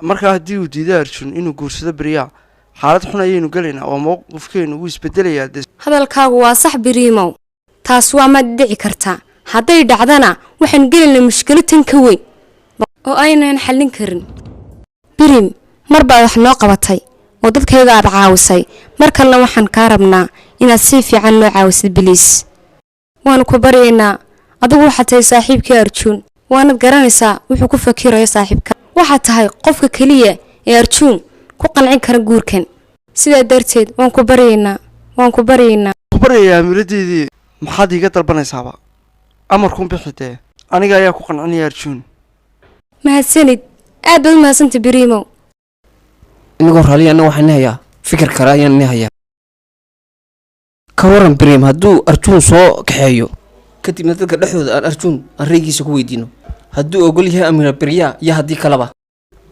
Markaa haddii uu diido Arjun inuu guursado Beriya, xaalad xun ayaynu gelaynaa oo mowqifkeenu wuu isbedelayaa dee. Hadalkaagu waa sax, Biriimow. Taas waa ma dhici kartaa. Hadday dhacdana waxaan gelaynaa mushkilo tan ka weyn oo aynan xallin karin. Birim, mar baad wax noo qabatay oo dadkayga aad caawisay. Mar kalena waxaan kaa rabnaa inaad si fiican noo caawisid, please. Waanu ku baryaynaa. Adigu waxaad tahay saaxiibkii Arjuun, waanad garanaysaa wuxuu ku fakirayo saaxiibka. Waxaad tahay qofka keliya ee Arjuun ku qancin kara guurkan. Sidaa darteed waan ku baryaynaa, waan ku baryaynaa. Ku baryayaa amiiradeydii. Maxaad iiga dalbanaysaaba? Amarkuun bixi dee, aniga ayaa ku qancinaya Arjuun. Mahadsanid, aad baad u mahadsantay, Biriimow. Inagoo raaliya, anna waxaan hayaa fikir kale ayaan ini hayaa. Ka waran, Brim, hadduu Arjuun soo kaxeeyo, kadibna dadka dhexdooda aan Arjuun aan raygiisa ku weydiino hadduu ogol yahay amiira Biryaa iyo haddii kaleba?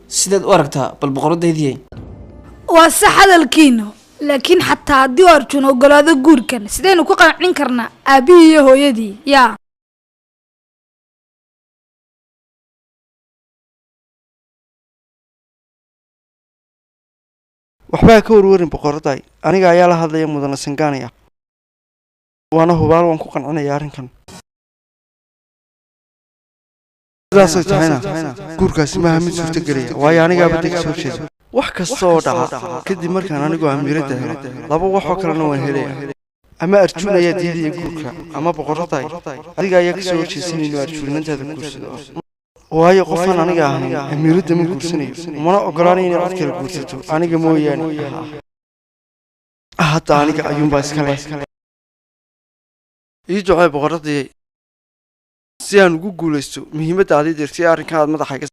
Sidaad u aragtaa bal, boqoradeydii? Waa sax hadalkiinu, laakiin xataa haddii uu Arjuun ogolaado guurkan, sidaynu ku qancin karnaa aabbihii iyo hooyadii yaa? Waxbaa ka warwarin, boqoraday. Aniga ayaa la hadlaya mudana Sangaanaya, waana hubaal waan ku qancinaya arrinkan. Sidaasay tahayna guurkaasi maaha mid suurtagelaya, waayo anigaaba deg soo jeeda. Wax kasta oo dhaca kadib markaan anigu amiiradda helo, laba waxoo kalena waan helaya: ama Arjuun ayaa diidaya guurka, ama, boqoraday, adiga ayaa kasoo horjeesanaya inuu Arjuun inantaada guursado, waayo qofaan aniga ahayn amiiradda ma guursanayo, mana ogolaanayo inay cod kale guursato aniga mooyaane. Hadda aniga ayuunbaa iska leh. Ii ducee, boqoradii, si aan ugu guulaysto muhiimadda aad ii dirtay arrinkan aad madaxa iga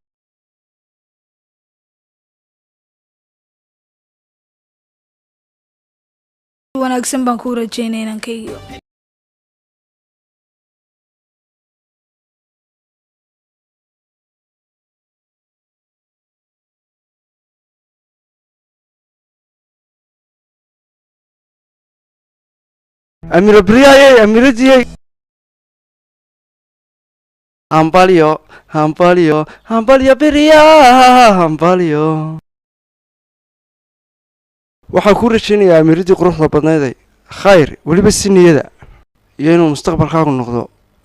Wanaagsan baan kuu rajaynaya, inankaygiyo. Amiira Briyayey, amiiradiyey, hambalyo, hambalyo, hambalyo, Beriya, hambalyo! Waxaan kuu rajaynayaa, amiiraddii quruxda badnayday, khayr, weliba si niyada iyo inuu mustaqbalkaagu noqdo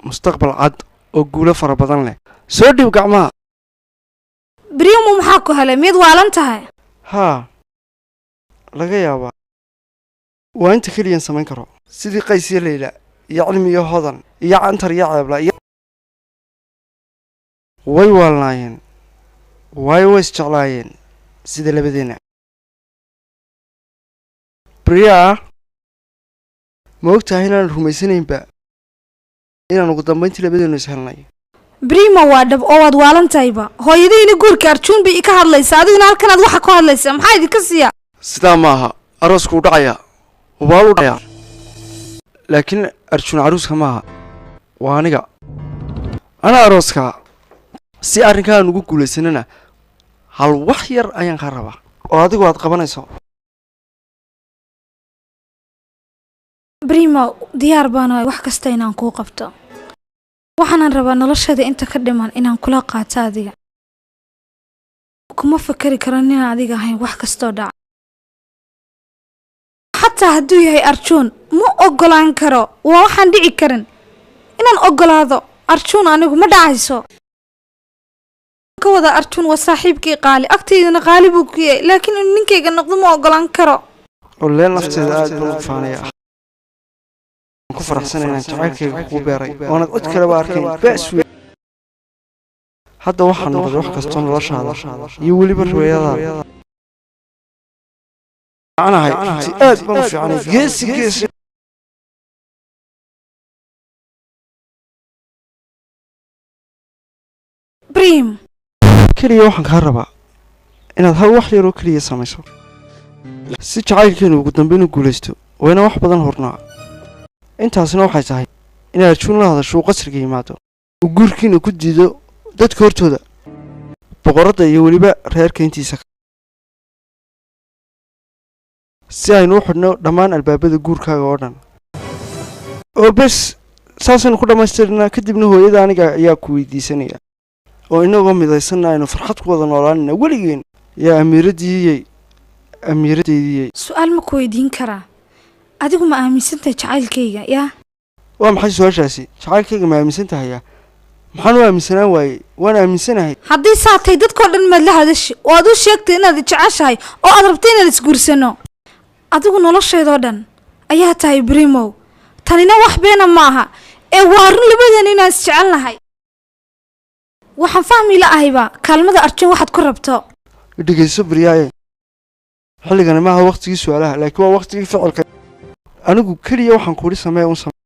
mustaqbal cad oo guulo fara badan leh. Soo dhiib gacmaha. Brimo, maxaa ku helay? Miyaad waalan tahay? Haa, laga yaabaa. Waa inta keliyan samayn karo, sidii Qays iyo Leyla iyo Cilmi iyo Hodan iyo Cantar iyo Ceebla iyo way waalnaayeen, waayo way isjeclaayeen sida labadeenna. Briya, ma og tahay inaan rumaysanaynba inaan ugu dambayntii labadeennu is helnay? Brimo, waa dhab oo waad waalan tahayba. Hooyadiina guurka Arjuun bay ka hadlaysaa, adiguna halkanaad waxa ku hadlaysaa. Maxaa idinka siiya? Sidaa maaha. Arooskuu dhacayaa, hubaaluu dhacayaa, laakiin Arjuun caruuska maaha, waa aniga. Ana arooskaa. Si arrinkaan ugu guulaysanana, hal wax yar ayaan kaa rabaa oo adigu aad qabanayso. Brimo, diyaar baanahay wax kasta inaan kuu qabto. Waxaanan rabaa noloshada inta ka dhiman inaan kula qaato adiga. Kuma fakari karo ninaan adiga ahayn, wax kastoo dhaca. Xataa hadduu yahay Arjuun, ma ogolaan karo. Waa waxaan dhici karin inaan ogolaado Arjuun anigu, ma dhacayso. Ka wada, Arjuun waa saaxiibkii qaali, agtaydana qaali buu ku yahay, laakiin inuu ninkayga noqdo ma ogolaan karo. Olleen lafteeda aad baan ugu faanaya. Waan ku faraxsanay inaan jacaylkayga kugu beeray oonad cid kaleba arkayn. Ba'as wey, hadda waxaa noqday wax kastoo noloshaada iyo weliba riwaayadaada anahay. Runtii aad baan u fiicanay, geesi geesi. Brim. Keliya waxaan kaa rabaa inaad hal wax yaroo keliya samayso si jacaylkeenu ugu dambeyn u guulaysto. Waa inaan wax badan hurnaa. Intaasina waxay tahay inaad Arjuun la hadasho, uu qasriga yimaado, uu guurkiina ku diido dadka hortooda, boqoradda iyo weliba reerka intiisa, si aynu u xidhno dhammaan albaabada guurkaaga oo dhan. Oo bes, saasaynu ku dhammaystirnaa. Kadibna hooyada aniga ayaa ku weydiisanaya, oo inagoo midaysanna aynu farxad ku wada noolaanayna weligeen. Yaa amiiradiiyey, amiiraddeydiyey. Su-aal ma ku weydiin karaa? Adigu ma aaminsantahay jacaylkayga yaa? Waa maxay su-aashaasi? Jacaylkayga ma aaminsan tahayaa? Maxaan u aaminsanaan waayey? Waan aaminsanahay. Haddii saatay, dadkoo dhan maad la hadashi oo aad u sheegtay inaad jeceshahay oo aad rabtay inaad isguursano? Adigu nolosheedoo dhan ayaa tahay, Brimow. Tanina wax beena ma aha ee waa run labadeena inaan isjecelnahay. Waxaan fahmi la ahayba kaalmada Arjun waxaad ku rabto. Dhegayso Baryaaye, xilligani maaha waqtigii su-aalaha, laakiin waa waqtigii ficilka. Anigu keliya waxaan kuuhi samee un samee,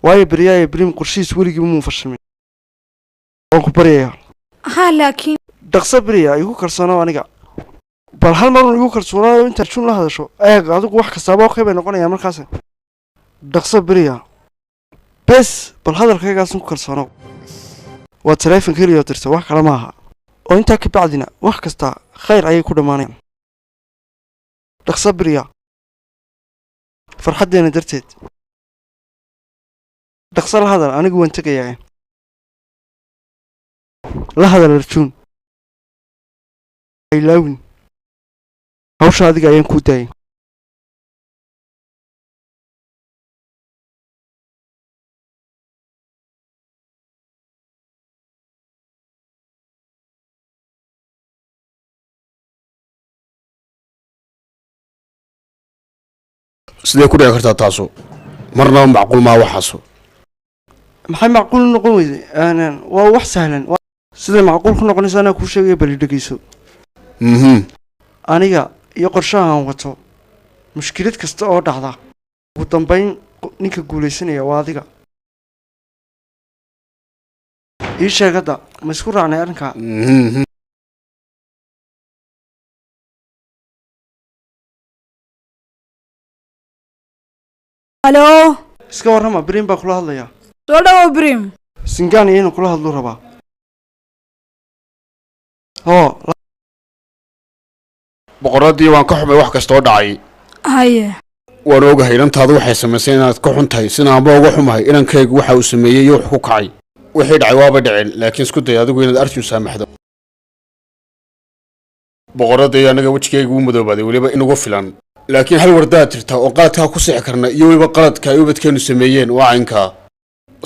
waayo Baryaaye, Brim qorshihiis weligiiba muu fashilmin. Waan ku baryayaa. Haa, laakiin Dhaqso Beriya, igu kalsoonow aniga. Bal hal marun igu kalsoonaayo inta Arjun la hadasho. Eeg, adigu wax kastaaba okay bay noqonayaan markaas. Dhaqso Beriya, bes bal hadalkaygaasun ku kalsoonow. Waa taleefon keliya oo dirta, wax kale ma aha. Oo intaa ka bacdina wax kasta khayr ayay ku dhammaanayaan. Dhaqso Beriya, farxaddeena darteed dhaqso la hadal. Anigu waan tegayaa. La hadal Arjuun, ilaawin hawsha. Adiga ayaan kuu daayay. Sidee ku dhici kartaa taasu? Marnaba macquul maa waxaasu. Maxay macquul u noqon weyday? Waa wax sahlan. Siday macquul ku noqonaysa anaa kuu sheegaya, bali dhegeyso. Aniga iyo qorshaha aan wato, mushkilad kasta oo dhacda, ugu dambayn ninka guulaysanaya waa adiga. Ii sheeg hadda, ma isku raacnay arrinkaa? Mhm. Halo. Iska warrama, Brim baa kula hadlaya. Soo dhawow, Brim. Singaan iyo inuu kula hadluu rabaa hoo. Boqoradii, waan ka xumay wax kastoo dhacay. Haye. Waan ogahay inantaadu waxay samaysay inaad ka xun tahay, sinaanba uga xumahay inankaygu waxa uu sameeyey iyo wax ku kacay. Wixii dhacay waaba dhaceen, laakiin isku day adigu inaad Arjun saamaxdo. Boqoradii, anaga wejigaygu wuu madoobaaday, weliba inugu filan, laakiin hal wardaad jirta oo qaladkaa ku sixi karna iyo weliba qaladka ay ubadkeennu sameeyeen waa caynkaa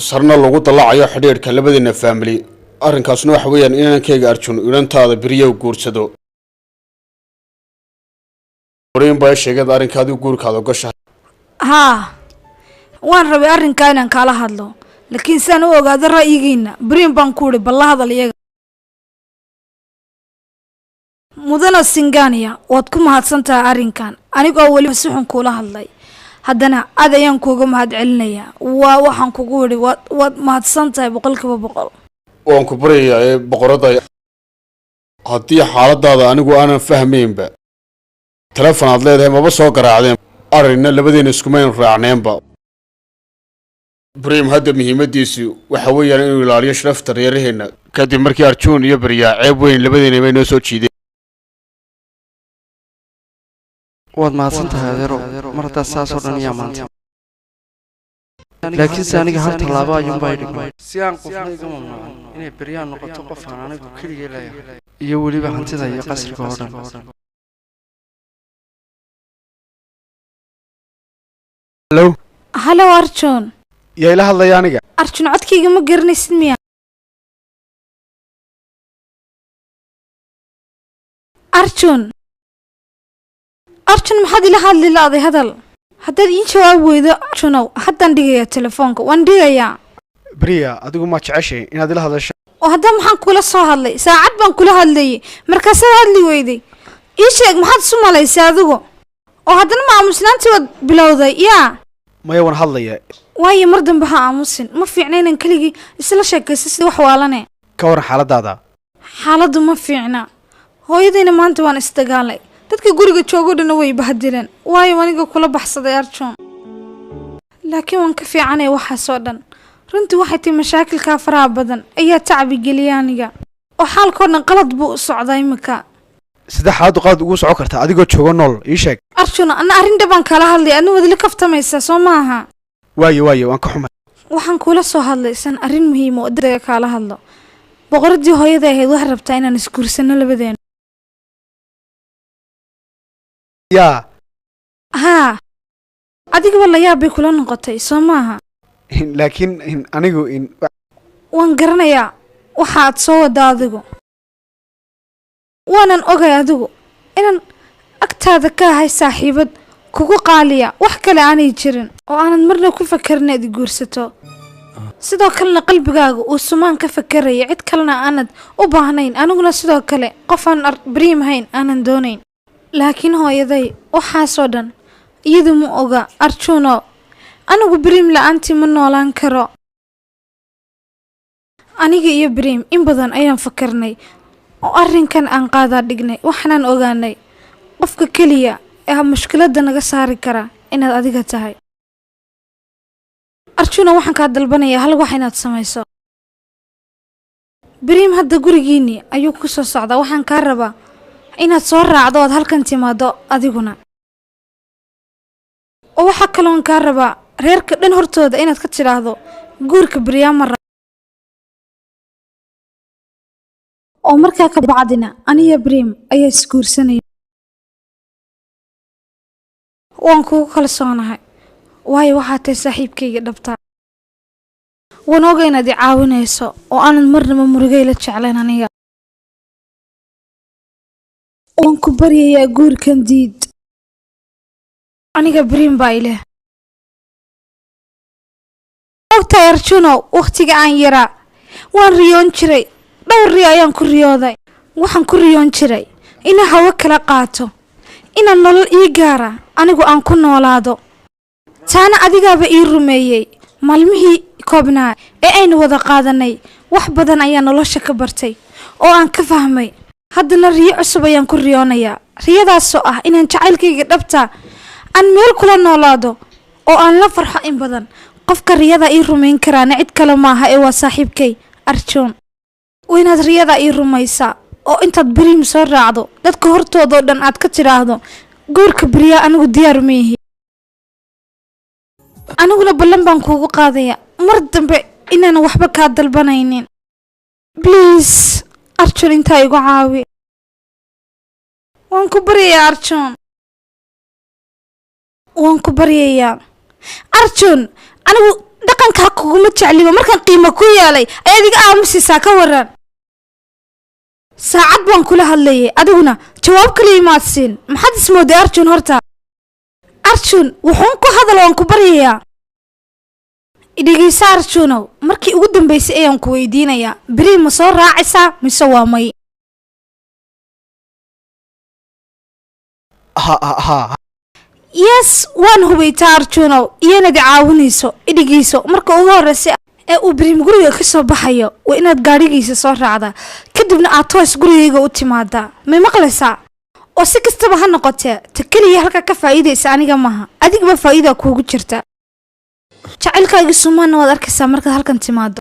sarna lagu dallacayo xidhiidhka labadeena family. Arrinkaasna waxa weeyaan in inankayga Arjun inantaada Beriyow guursado. Horeyn baa sheegad arrinkaadii guurkaada ogoshahay. Haa, waan rabay arrinkaa inaan kaala hadlo, laakiin sidaan u ogaado ra'yigiina, Brim baan ku idhi bal la hadal iyaga. Mudana Singania, waad ku mahadsan tahay arrinkan. Anigoo weliba si xun kuula hadlay, haddana aad ayaan kuuga mahad celinayaa. Waa waxaan kugu idhi, waad mahadsan tahay 100%. Waan ku baryayaa ee boqoradda, haddii xaaladaada anigu aanan fahmaynba, telefon aad leedahay maba soo garaacdeen, arrinna labadeena iskumaynu raacneenba. Brim hadda muhiimaddiisu waxa weeyaan inuu ilaaliyo sharafta reeraheenna, kadib markii Arjuun iyo Beryaa ceeb weyn labadeena bay noo soo jiideen. Waad mahadsan tahay adeerow, mar haddaad saasoo dhan iyaa maantay. Laakiinse aniga hal tallaabo ayuunbaa idhigmay si aan qofna iga mamnuucin inay Beryaan noqoto qof aan anigu keligay leeyahay, iyo weliba hantida iyo qasriga oo dhan. Halo. Halo, Arjun. Yaa ila hadlaya aniga? Arjun, codkayga ma garanaysid miya? Arjun, Arjun, maxaad ila hadli la'day? Hadal. Haddaad ii jawaab weydo, Arjunow, haddaan dhigayaa telefoonka, waan dhigayaa. Briya, adigu ma jeceshay inaad ila hadasho? Oo hadda maxaan kula soo hadlay? Saacad baan kula hadlayay, markaasaad hadli weyday. Ii sheeg, maxaad isu malaysay adigu? Oo haddana ma aamusnaantii waad bilowday yaa? Maya, waan hadlayaa. Waayo, mar dambe ha aamusin. Ma fiicna inaan keligii isla sheekaysto sida wax waalane. Ka waran xaaladaada? Xaaladdu ma fiicna. Hooyadayna maanta waan isdagaalay. Dadka guriga joogo dhanna way bahdileen, waayo aniga kula baxsaday Arjun. Laakiin waan ka fiicanay waxaasoo dhan. Runtii waxay tahi mashaakilkaa faraha badan ayaa tacbi geliya aniga, oo xaalkoo dhan qalad buu u socdaa imika. Sidee xaaladdu qalad ugu socon kartaa adigoo joogo nool? Ii sheeg. Arjun, anna arrin dhabaan kala hadlay, adna waad ila kaftamaysaa, soo maaha? Waayo, waayo, waan ka xumay. Waxaan kuula soo hadlay san arrin muhiim oo degdega kaala hadlo. Boqoradii hooyada ahayd waxay rabtaa inaan isguursano labadeena. Yaa? Haa, adigaba layaab bay kula noqotay, soo maaha? Laakiin anigu Waan garanayaa waxa aad soo wadda adigu, waanan ogay adigu inaan agtaada ka ahay saaxiibad kugu qaaliya, wax kale aanay jirin, oo aanad marna ku fakerin inaad i guursato. Sidoo kalena qalbigaaga uu sumaan ka fakeraya, cid kalena aanad u baahnayn. Aniguna sidoo kale qof aan Bariim hayn aanan doonayn. Laakiin hooyaday waxaasoo dhan iyadu ma oga. Arjuno, anigu Bariim la-aantii ma noolaan karo. Aniga iyo Bariim in badan ayaan fakarnay oo arrinkan aan qaadaa dhignay. Waxaanaan ogaanay qofka keliya ee mushkiladda naga saari kara inaad adiga tahay, Arjuna. Waxaan kaa dalbanayaa hal wax inaad samayso. Bariim hadda gurigiinii ayuu ku soo socdaa. Waxaan kaa rabaa inaad soo raacdo ood halkan timaado adiguna. Oo waxaa kaloon kaa rabaa reerka dhan hortooda inaad ka tidhaahdo guurka Baryaama. Oo markaa ka bacdina aniya Bariim ayaa isguursanaya. Waan kugu kalsoonahay, waayo waxaa tahay saaxiibkayga dhabtaa. Waan oga inaad i caawinayso oo aanad marnaba murugay la jeclayn aniga. Waan ku baryayaa, guurkan diid. Aniga Bariim baa ileh. Ogtahay Arjunow, wakhtiga aan yaraa waan riyoon jiray. Dhowr riyo ayaan ku riyooday. Waxaan ku riyoon jiray inaan hawo kala qaato, inaan nolol ii gaara anigu aan ku noolaado. Taana adigaaba ii rumeeyey. Maalmihii koobnaa ee aynu wada qaadanay wax badan ayaan nolosha ka bartay oo aan ka fahmay. Haddana riyo cusub ayaan ku riyoonayaa, riyadaasoo ah inaan jacaylkayga dhabta aan meel kula noolaado oo aan la farxo in badan. Qofka riyada ii rumayn karaana cid kale maaha ee waa saaxiibkay Arjuun. Waa inaad riyada ii rumaysaa oo intaad Bariim soo raacdo dadka hortoodoo dhan aad ka tidhaahdo guurka Beriyaa anigu diyaar ma ihi. Aniguna ballan baan kuugu qaadaya mar dambe inaanan waxba kaa dalbanaynin. Please Arjun, intaa igu caawi. Waan ku baryayaa Arjun, waan ku baryayaa Arjun. Anigu dhaqankaa kuguma jecliba. Markaan qiimo ku yeelay ayaad iga aamusaysaa. Ka waran, saacad baan kula hadlayay, adiguna jawaab kala imaad siin. Maxaad ismooday Arjun horta? Arjun, wuxuun ku hadal, waan ku baryayaa. Dhegeysa Arjunow, markii ugu dambeysay ayaan ku weydiinayaa: Beri ma soo raacaysaa mise waa may? Ha ha ha. Yes, waan hubaytaa Arjunow iyonaad i caawinayso. Idhigeyso, marka ugu horeysa ee uu Beriim guriga ka soo baxayo waa inaad gaadhigiisa soo raacdaa, kadibna aad toos gurigayga u timaadaa. May maqlaysaa? Oo si kastaba ha noqotee, ta keliya halkaa ka faa'iidaysa aniga maaha, adigba faa'iida kuugu jirta. Jacaylkaaga sumaanna waad arkaysaa markaad halkan timaado.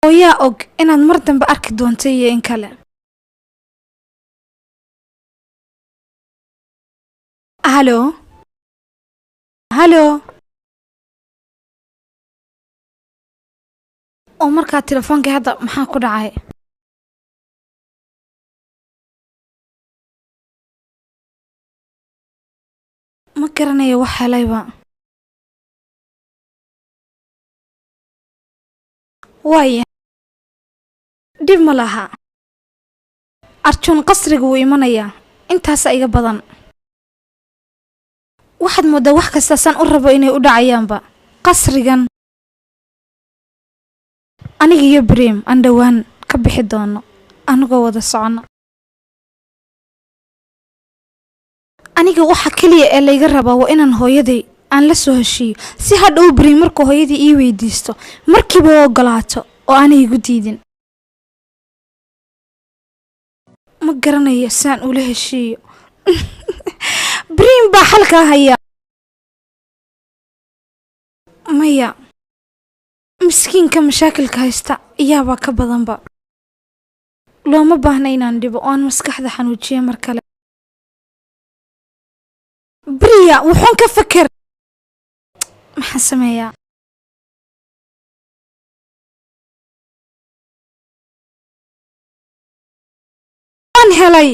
Oo yaa og inaad mar dambe arki doonto iyo in kale. Halo, halo. Oo markaa telefoonkii hadda maxaa ku dhacay? Ma garanayo wax helayba. Waaya, dhib ma laha. Arjuun qasriga wuu imanayaa, intaasa iga badan. Waxaad mooddaa wax kasta saan u rabo inay u dhacayaanba. Qasrigan aniga iyo Bariim aan dhowaan ka bixi doono anigoo wada socono. Aniga waxa keliya ee layga rabaa waa inaan hooyaday aan la soo heshiiyo, si hadhow Bariim markuu hooyadii ii weydiisto markiiba u ogolaato oo aanay igu diidin. Ma garanayo saan ula heshiiyo. Bariim baa xalkaa haya. Maya, miskiinka mashaakilka haysta iyaabaa ka badanba. Looma baahna inaan dhibo oo aan maskaxda xanuujiyo mar kale. Beriya, wuxuun ka feker. Maxaan sameeyaa? Waan helay.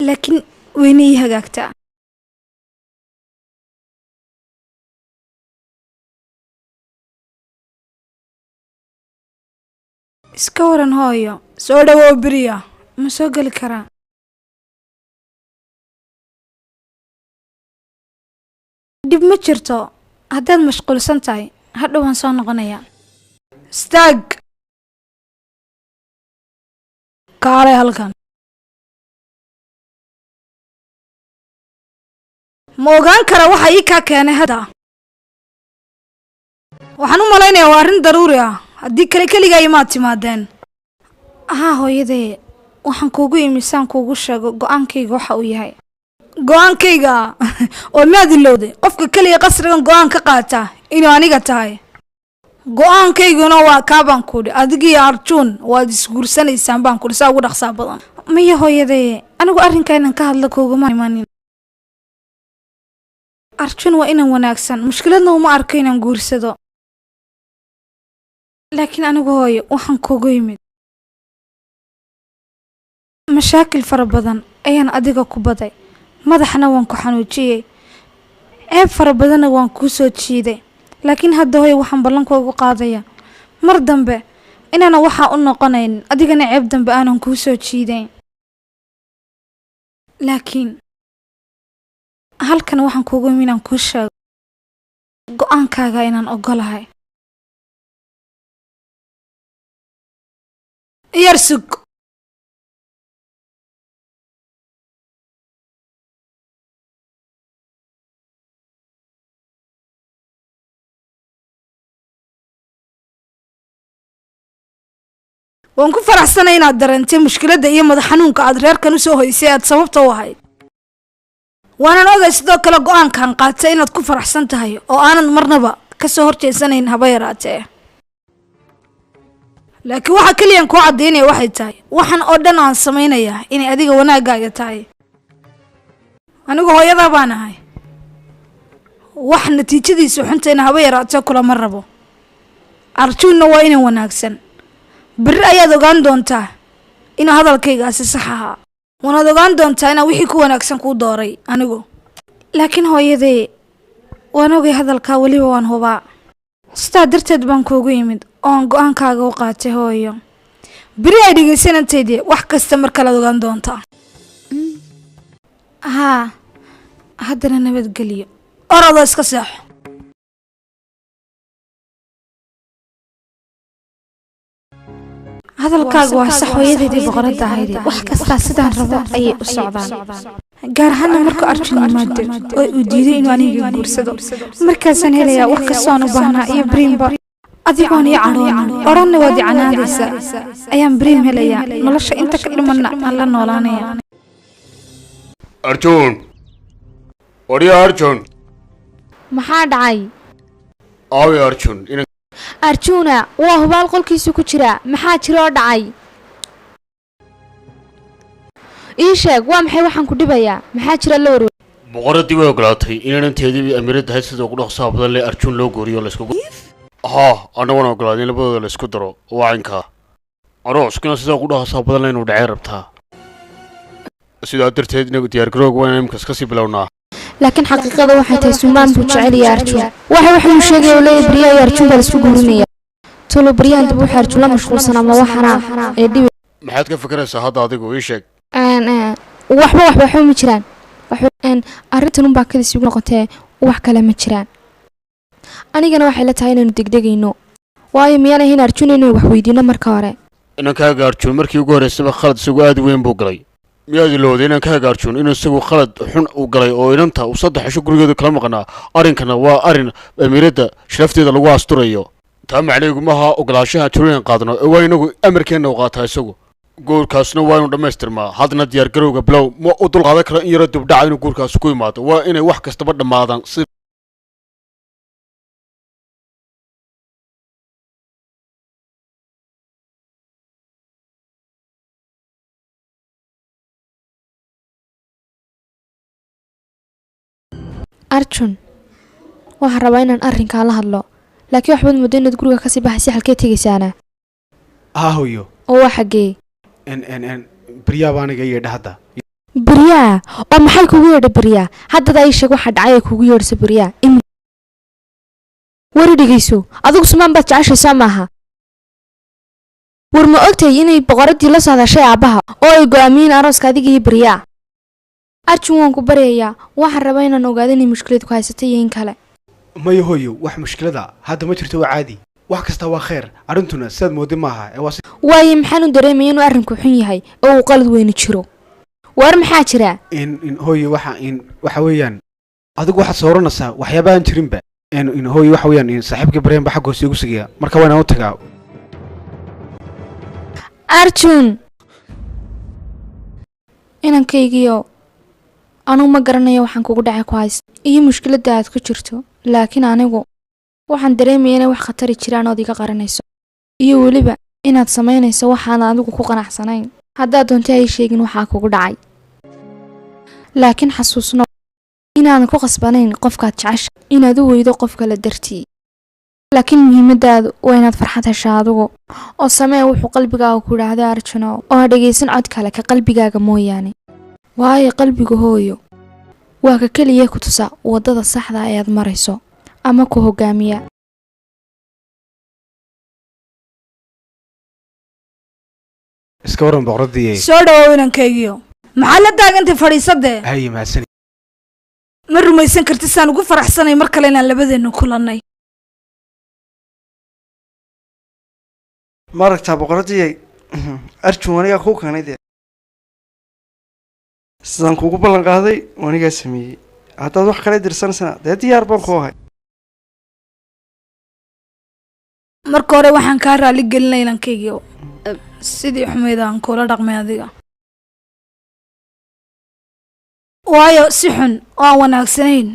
Laakiin wayna ii hagaagtaa. Iska waran hooyo, soo dhawow Beriya, ma soo geli karaa? Dhib ma jirto, haddaad mashquulsan tahay, hadhow waan soo noqonayaa. Istaag. Kaalay halkan. Ma ogaan karaa waxa ii kaa keenay hadda? Waxaan u malaynayaa waa arrin daruuri ah. Haddii kale keligaa imaad timaadeen. Haa hooyadee, waxaan kuugu imi saan kuugu sheego go'aankayga waxa uu yahay. Go'aankayga oo maad ilowday qofka keliya qasrigan go'aan ka qaata inuu aniga tahay. Go'aankayguna waa kaa baan kuudhi, adigiyo Arjun waad isguursanaysaan baan kuudhi saa ugu dhaqsaa badan. Maya hooyadee, anigu arrinka inaan ka hadla kuuguma imanin. Arjun waa inan wanaagsan, mushkiladna uma arko inaan guursado. Laakiin anigu hooyo waxaan kuugu yimid mashaakil fara badan ayaan adiga ku baday, madaxna waan ku xanuujiyey, ceeb fara badanna waan kuu soo jiiday. Laakiin hadda hooyo waxaan ballan kuugu qaadaya mar dambe inaana waxaa u noqonayn, adigana ceeb dambe aanan kuu soo jiidayn. Laakiin halkan waxaan kuugu yimid inaan kuu sheego go'aankaaga inaan ogolahay. Yar sug. Waan ku faraxsanay inaad dareentay mushkiladda iyo madax xanuunka aad reerkan u soo hoysay aad sababta u ahayd. Waanan ogay sidoo kale go'aankan qaatay inaad ku faraxsan tahay oo aanad marnaba ka soo horjeesanayn haba yaraatee. Laakiin waxa kaliya aan kuu caddaynaya waxay tahay waxan oo dhan aan samaynayaa inay adiga wanaaggaaga tahay. Anigu hooyadaa baan ahay. Wax natiijadiisu xuntayna haba yaraatee kulama rabo. Arjunna waa inan wanaagsan. Berri ayaad ogaan doontaa inuu hadalkaygaasi sax ahaa. Waanaad ogaan doontaa inaan wixii ku wanaagsan kuu dooray anigu. Laakiin hooyadee, waan ogay hadalkaa, weliba waan hubaa. Sidaa darteed baan kuugu yimid oo aan go'aankaaga u qaatay hooyo. Berri ay dhegaysanantaydii wax kasta mar kalead ogaan doontaa. Haa, haddana nabadgelyo. Orodoo iska seexo. Hadalkaagu waa sax hooyadeydii boqoradda ahayd. Wax kastaa sidaan rabo ayay u socdaan. Gaar ahaanna markuu Arjun yimaado oo uu diiday inuu aniga guursado. Markaasaan helayaa wax kastoo aan u baahnaa iyo Brimba. Adigoon ii cadhoonin, odhanna waad i canaadaysaa. Ayaan Brim helayaa, nolosha inta ka dhimanna aan la noolaanaya. Arjun, waryaa Arjun. Maxaa dhacay? Aawi Arjun inan. Arjuna waa hubaal qolkiisu ku jira. Maxaa jira oo dhacay? Ii sheeg, waa maxay waxaan ku dhibayaa? Maxaa jira la warwar? Boqoraddii way ogolaatay inananteedii amiirad ahayd sida ugu dhaqsaha badan leh Arjun loo guuriyo la iskugu. Haa, annaguna ogolaaday in labadooda la isku daro waa caynkaa. Arooskuna sida ugu dhaqsaha badan leh inuu dhacay rabtaa. Sidaa darteed inagu diyaargarowga waa inaan imikaas kasii bilownaa. Laakiin xaqiiqada waxay tahay Sumaan buu jecel yahay Arjun. Waxa wuxuu sheegay oo leeyahay Beriya iyo Arjun baa la isku guurinaya. Tolo Beryahan dib wuxuu Arjun la mashquulsan ama waxana ee dhibi. Maxaad ka fikiraysaa hadda adigu ii sheeg? Waxba waxba waxba ma jiraan. Waxba arrintan unbaa kadis igu noqotee wax kale ma jiraan. Anigana waxay la tahay inaynu degdegayno. Waayo miyaan ahayn Arjun inaynu wax weydiino marka hore? Inankaaga Arjun markii ugu horreysaba khalad isagu aad u weyn buu galay. Miyaad ilowday inankaaga Arjun inuu isagu khalad xun u galay oo inanta uu 3 cisho gurigeeda kala maqnaa? Arrinkana waa arrin amiiradda sharafteeda lagu asturayo. Taa macnaheedu maaha ogolaanshaha talooyin qaadno ee waa inagu amarkeenna u qaataa isagu. Guurkaasna waa inuu dhammaystirmaa. Haddana diyaargarowga bilow ma u dulqaadan karo in yaro dibdhaca inuu guurkaasi ku yimaado. Waa inay wax kastaba dhammaadaan si Arjun, waxaan rabaa inaan arrinkaa la hadlo. Laakiin waxbaad moodaa inaad guriga kasii baxaysa, halkee tegaysaana? Haa hooyo. Oo waa xaggee? En en en Beriya baa aniga yeedha hadda. Beriyaa oo maxay kugu yeedha Beriyaa? Haddada ii sheeg waxa dhacay ay kugu yeedhso Beriyaa. Wari dhegeyso, adigu sumaan baad jeceshay soo maaha? War ma ogtahay inay boqoraddii la soo hadashay aabbaha oo ay go'aamiyeen arooska adiga iyo Beriyaa? Arjun, waan ku baryayaa, waxaan rabaa inaan ogaado inay mushkilad ku haysatay iyo in kale. Maya hooyo, wax mushkilada hadda ma jirto, waa caadi, wax kasta waa kheer. Arrintuna sidaad mooday maaha ee waa si. Waayo, maxaan u dareemaya inuu arrinku xun yahay oo uu qalad weyni jiro? Waar maxaa jira? In hooyo, waxa in waxa weeyaan adigu waxaad sooranaysaa waxyaabahan jirinba. In hooyo, waxa weeyaan in saaxiibkii Bareen ba xagga hoose igu sugaya, marka waa inaan u tagaa. Arjun, inankaygiyo, anugu ma garanayo waxaan kugu dhacay ku haysta iyo mushkiladda aad ku jirto, laakiin anigu waxaan dareemaya inay wax khatari jiraan ood iga qaranayso, iyo weliba inaad samaynayso waxaan adigu ku qanacsanayn. Haddaad doonto ay sheegin waxaa kugu dhacay, laakiin xasuusno inaadan ku qasbanayn qofkaad jecesha inaad u weydo qof kale dartii, laakiin muhiimadaadu waa inaad farxad heshaa adigu oo samee wuxuu qalbigaaga ku idhaahdo, Arjuno, oo ha dhegaysan cod kale ka qalbigaaga mooyaane, waayo qalbiga hooyo waa ka keliya ku tusa waddada saxda ee aad marayso ama ku hogaamiya. Iska waran boqoradii. Soo dhawow inankaygiyo, maxaad la taagantay? Fadhiisadee. Haye, mahadsan. Ma rumaysan karti saan ugu faraxsanay mar kale inaan labadeennu kulannay. Ma aragtaa boqoradii? Arjun anigaa kuu keenay dee, sidaan kuugu ballan qaaday anigaa sameeyey. Haddaad wax kale dirsanaysana dee diyaar baan ku ahay. Marka hore waxaan kaa raali gelinay inankaygiyo sidii xumayd aan kula dhaqmay adiga, waayo si xun oo aan wanaagsanayn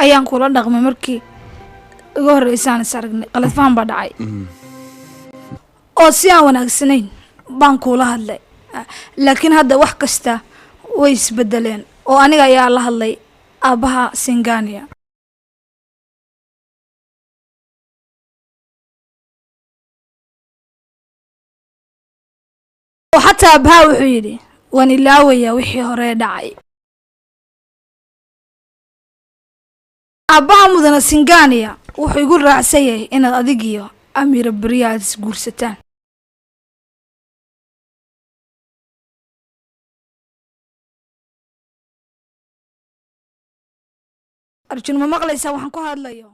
ayaan kula dhaqmay markii ugu horreysaan is aragnay. Qalad faham baa dhacay oo si aan wanaagsanayn baan kuula hadlay, laakiin hadda wax kasta way isbedeleen oo aniga ayaa la hadlay aabbaha Singania. Oo xataa aabbaha wuxuu yidhi waan ilaawayaa wixii hore dhacay. Aabbaha mudana Singania wuxuu igu raacsan yahay inaad adigiyo Amiira Beriya aad isguursataan. Arjun, ma maqlaysaa waxaan ku hadlayo?